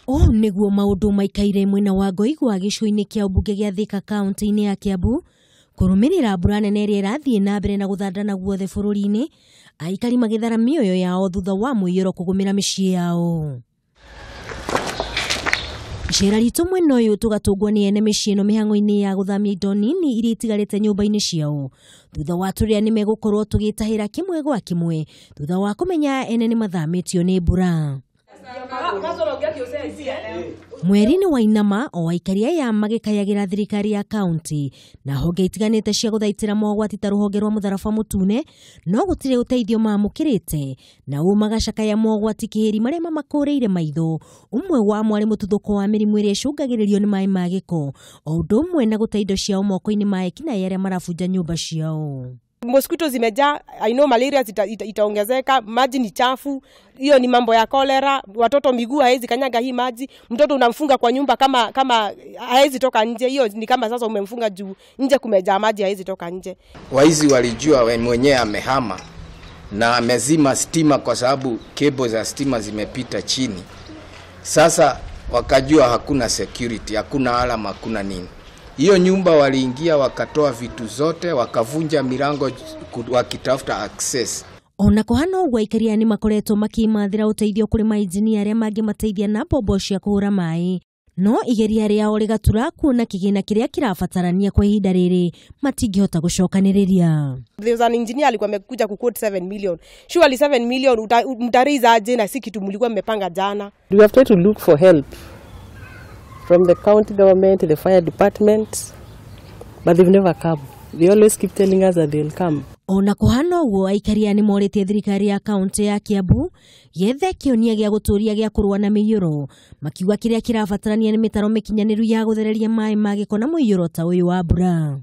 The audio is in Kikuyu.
Ũũ nĩguo maũndũ maikaire mwena wa Ngoigwa gĩcigo-inĩ kĩa ũmbunge gĩa Thika kaunti-inĩ ya Kiambu kũrũmĩrĩra mbura nene ĩrĩa ĩrathiĩ na mbere na gũthandana guothe bũrũri-inĩ, aikari magĩthara mĩoyo yao thutha wa mũiyũro kũgũmĩra mĩciĩ yao. Icera ritũ mwena ũyũ tũgatũngwo nĩ ene mĩciĩ ĩno mĩhang'o-inĩ ya gũthamia indo nini iria itigarĩte nyũmba-inĩ ciao, thutha wa tũrĩa nĩ megũkorwo tũgĩtahĩra kĩmwe gwa kĩmwe thutha wa kũmenya ene nĩ mathamĩtio nĩ mbura. Mweri-inĩ wa Inama o aikari aya magĩkayagĩra thirikari ya kaunti na honge itiganĩte cia gũthaitĩra mogwati ta rũhonge rwa mũtharaba mũtune, no gũtirĩ ũteithio mamũkĩrĩte, na ũũ magacakaya mogwati kĩhĩri marĩa mamakũrĩire maitho. Ũmwe wa mwarĩ mũtuthũko wa mĩrimũ ĩrĩa ĩcũngagĩrĩrio nĩ maĩ ma gĩko, o ũndũ ũmwe na gũte indo ciao moko-inĩ ma ekinaĩ arĩa marabunja nyũmba ciao. Mosquito zimejaa, I know malaria itaongezeka, maji ni chafu, hiyo ni mambo ya cholera, watoto miguu haezi kanyaga hii maji, mtoto unamfunga kwa nyumba kama haezi toka nje, hiyo ni kama sasa umemfunga juu nje kumejaa maji haezi toka nje. Waizi walijua mwenyewe amehama na amezima stima kwa sababu cable za stima zimepita chini. Sasa wakajua hakuna security, hakuna alarm, hakuna nini. Hiyo nyumba waliingia wakatoa vitu zote, wakavunja milango wakitafuta access. Ona kũhana ũguo aikari aya nĩ makoretwo makĩmathĩra ũteithio kũrĩ mainjinia arĩa mangĩmateithia na mbombo cia kũhũra maĩ, no igeria rĩao rĩgatura kuona kĩgĩna kĩrĩa kĩrabatarania kwa ihinda rĩrĩ matingĩhota gũcokanĩrĩria. There was an engineer alikuwa amekuja kuquote 7 million. Surely 7 million mtaraise aje na si kitu mlikuwa mmepanga jana. We have tried to look for help from the county government, the fire department, but they've never come. They always keep telling us that they'll come. Ona kũhana ũguo aikari aya nĩ morĩtie thirikari ya kaunti ya Kiambu yethe kĩonia gĩa gũtũria gĩa kũrũa na mĩiyũro, makiuga kĩrĩa kĩrabatarania nĩ mĩtaro mĩkinyanĩru ya gũthereria maĩ ma gĩko na mũiyũro ta ũyũ wa mbura.